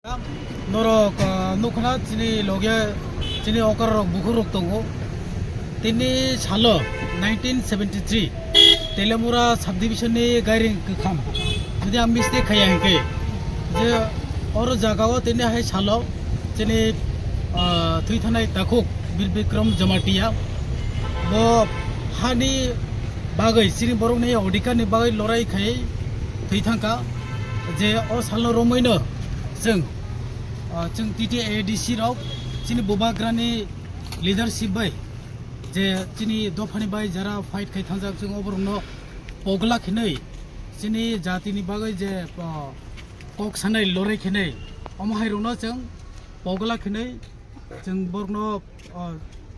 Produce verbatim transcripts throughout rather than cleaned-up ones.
Norok, ah, nukha chini loge chini okra rok bukhuk rok tongo. Tini salo nineteen seventy-three Telemura subdivision ni gairing kwkham. Jodi ang mistake khaya hinkhe je oro jaga o tini hai salo chini, ah, thwi thanai takhuk Bir Bikram Jamatia bo hani bagwi chini borok ni odhikar ni bagwi lorai khai thwi thangkha. Je o salo romwi no chwng Ah, chwng T T A D C rok chini bubagrani leadership bai je chini dophani bai jara fight khai thangjak, chwng oborokno pogla khinwi chini jatini bagwi je, ah, kok sanai lorai khinwi omo hai rokno chwng pogla khinwi chwng borokno, ah,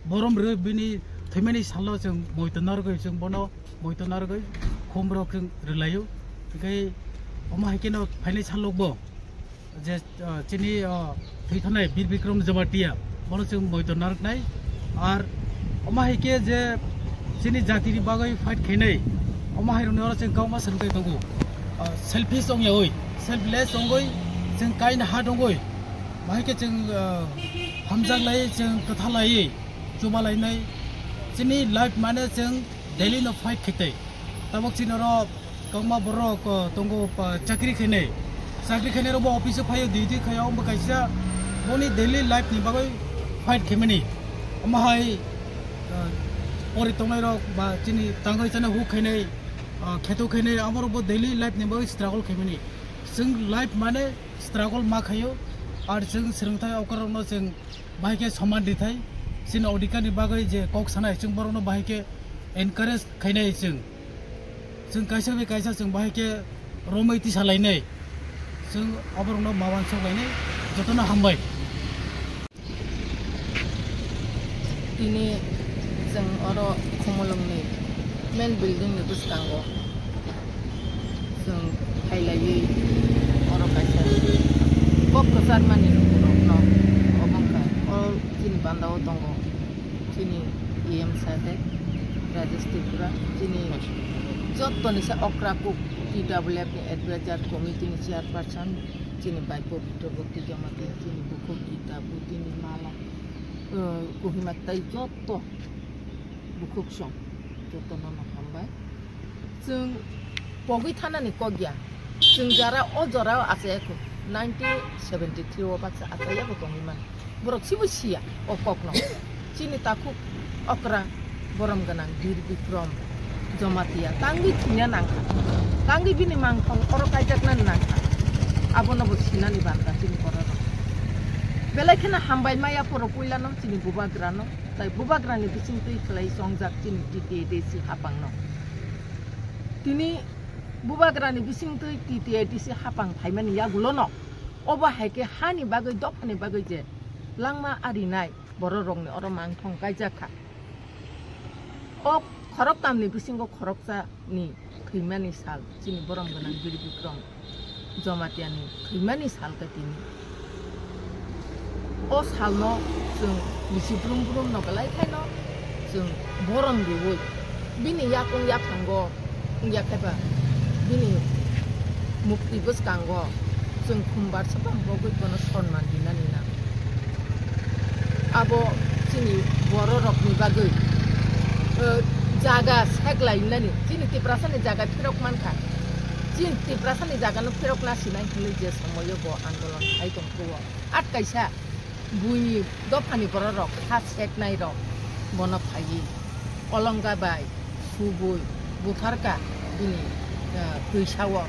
borom rwi bini thwimani salo chwng moito narwgwi chwng bono moito narwgwi khum rok chwng rwlaio. Tei omo hai kheno phainai salokbo je, ah, chini, ah, thwi thanai Bir Bikram Jamatia, bono chwng moito narwknai. Ar omo hai khe je chini jatini bagwi fight khainai, omo hai rokni oro chwng kwbangma swrwngthai tongo. Ah, selfish wngyaui, selfless wngwi, chwng kain ha dongwi, bahai khe chwng, ah, hamjak lai, chwng kwtha lai, chuba lainai. Chini life mane chwng daily no fight khaitwi. Tabok chini oro kwbangma borok, uh, tongo, uh, chakri khainai. Chakri khainai rokbo office o phaio, duty khaio, omo kaisa boni daily life ni bagwi fight khaimani. Omo hai, uh, pori tongnai rok ba chini tangwi chana huk khainai, uh, kheto khainai, amo rokbo daily life ni bagwi struggle khaimani. Chwng life mane struggle ma khaio, ar chwng swrwngthai okra rokno chwng bahai khe soman rithai, chini odhikar ni bagwi je kok sanai, chwng borokno bahai khe encourage khainai chwng. Chwng kaisa bai kaisa chwng bahai khe romwi tisa lainai, chwng oborokno ma uansuk lainai, jotono hambai. Tini chwng oro Khumulwngni main building ni bwskango chwng phailaiwi oro kaisa kok kwcharmani rokno obo wngkha o chini bandao tongo chini E M saheb Rajesh Tripura, chini jottoni se okra kuk T W F ni advisor committee ni chairperson chini bai Pabitra Bhakti Jamatia, chini bukhuk Gita, Bhutini Mala, eh, Kohima tai jotto bukhuk song jotono no hambai. Chwng pogwi thanani kok ya. Chwng jara o jora o achai kho. Nineteen seventy three o baksa achai ya bo tongwi man. Borok sibo siya o kok no. Chini takhuk okra borom gwnang Bir Bikram Jamatia tangwi thwina nangkha. Tangwi bini mangthong oro kaijakna nangkha. Abono bo sinani banta chini borok. Belai kheno hambai maya poro puila no chini bubagra no. Tai bubagrani bisingtwi khlai chongjak chini T T A D C hapangno. Tini bubagrani bisingtwi T T A D C hapang phaimani yagulono obo hai khe hani bagwi dophani bagwi je langma arinai bororokni oro mangthong kaijak kha. O khoroktamni bisingo khoroksa ni thwimani sal chini borom gwnang Bir Bikram Jamatiani thwimani sal khe tini. O salno chwng bisi brum brum no belai khaino chwng borom riwi bini yakung yaphango wngya khaiba bini mukti bwskango chwng khumbar swpang bogwi bono sonman rinani nango. Abo chini bororokni bagwi, eh, jaga seklainani, chini Tiprasani jaga phirok mankha. Chini Tiprasani jagano phirok nasinai hinwi je somoio bo andolon khai tongphuru-o, at kaisa buini dophani bororok ha seknairok bono phaiwi Olonga bai subui butharkha bini, eh, twisao,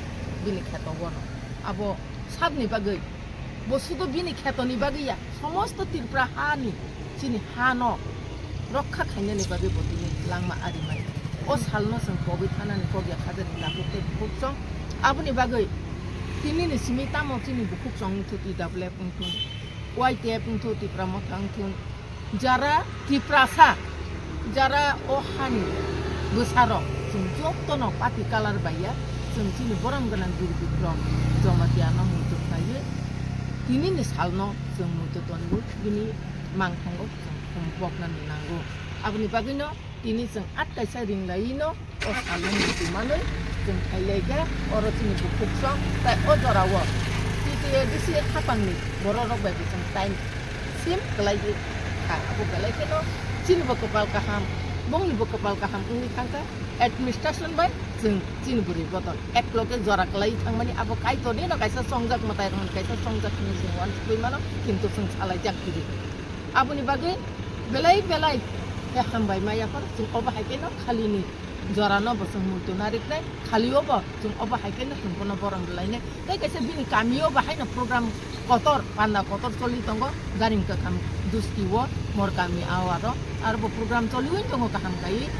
bini kheto bono. Abo sabni bagwi Bo sudo bini khetoni bagwi ya, somosto Tripura hani chini hano rokha khainani bagwi bo tini langma arimani. O salno chwng pogwi thanani kok ya khajani tabuk tei bukhuk chwng. Aboni bagwi tinini simi tamo chini bukhuk chwng wngthu T W F wngthun, Y T F wngthu, Tipra Motha wngthun, jara Tiprasa, jara o hani bwsarok, chwng jotono party colour bai ya, chwng chini borom gwnang Bir Bikram Jamatia no muitu khlaiwi, tinini salno chwng muitu tonwi bini mangthango chwng khum poknani nango. Aboni bagwino tini chwng at kaisa ringlaiwi no o salno muitu manwi chwng khailai kha, oro chini bukhuk song tai o jorao T ADC hapangni bororok bai bo chwng time sim kwlaiwi kha. Abo belai kheno chinibo kwpal kaham, bongnibo kwpal kaham wngwi thangkha. Administration bai chwng chini bwrwi bodol ekloge jora kwlaiwi thangmani abo Kaitornino kaisa chongjak, mwtairokni kaisa chongjak hinwi chwng uansukwi mano, kintu chwng salaijak kiri. Aboni bagwi belai belai khe hambai maya phano chwng obo hai kheno khalini jorano bo chwng muitu nariknai, khalio bo chwng obo hai kheno chwng bono borom rwlainai. Tei kaisa bini kamio bo haino program kotor, panda kotor choli tongo, Garing Kakham dusti o, Mor kami awaro, aro bo program choliwi tongo kaham kaiwi.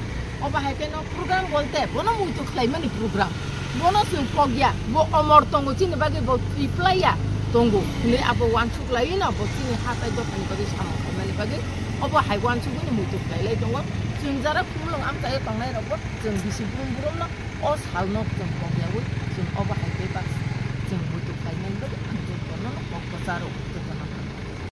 Obo hai kheno program bolte bono muitu khlaimani program. Bono chwng pokya, bo omor tongo, chini bagwi bo thwi plaiya tongo hinwi abo uansuk laiwi no bo chini hatai dophani bagwi samung khaimani bagwi obo hai uansugwino muitu khlailai tongo. Chwng jara khumulwng amchaio tongnairokbo chwng bisi brum brumno o salno chwng pokyawi chwng obo hai khe bak chwng muitu khlaimani bagwi ang chwng bonono kok kwcharo.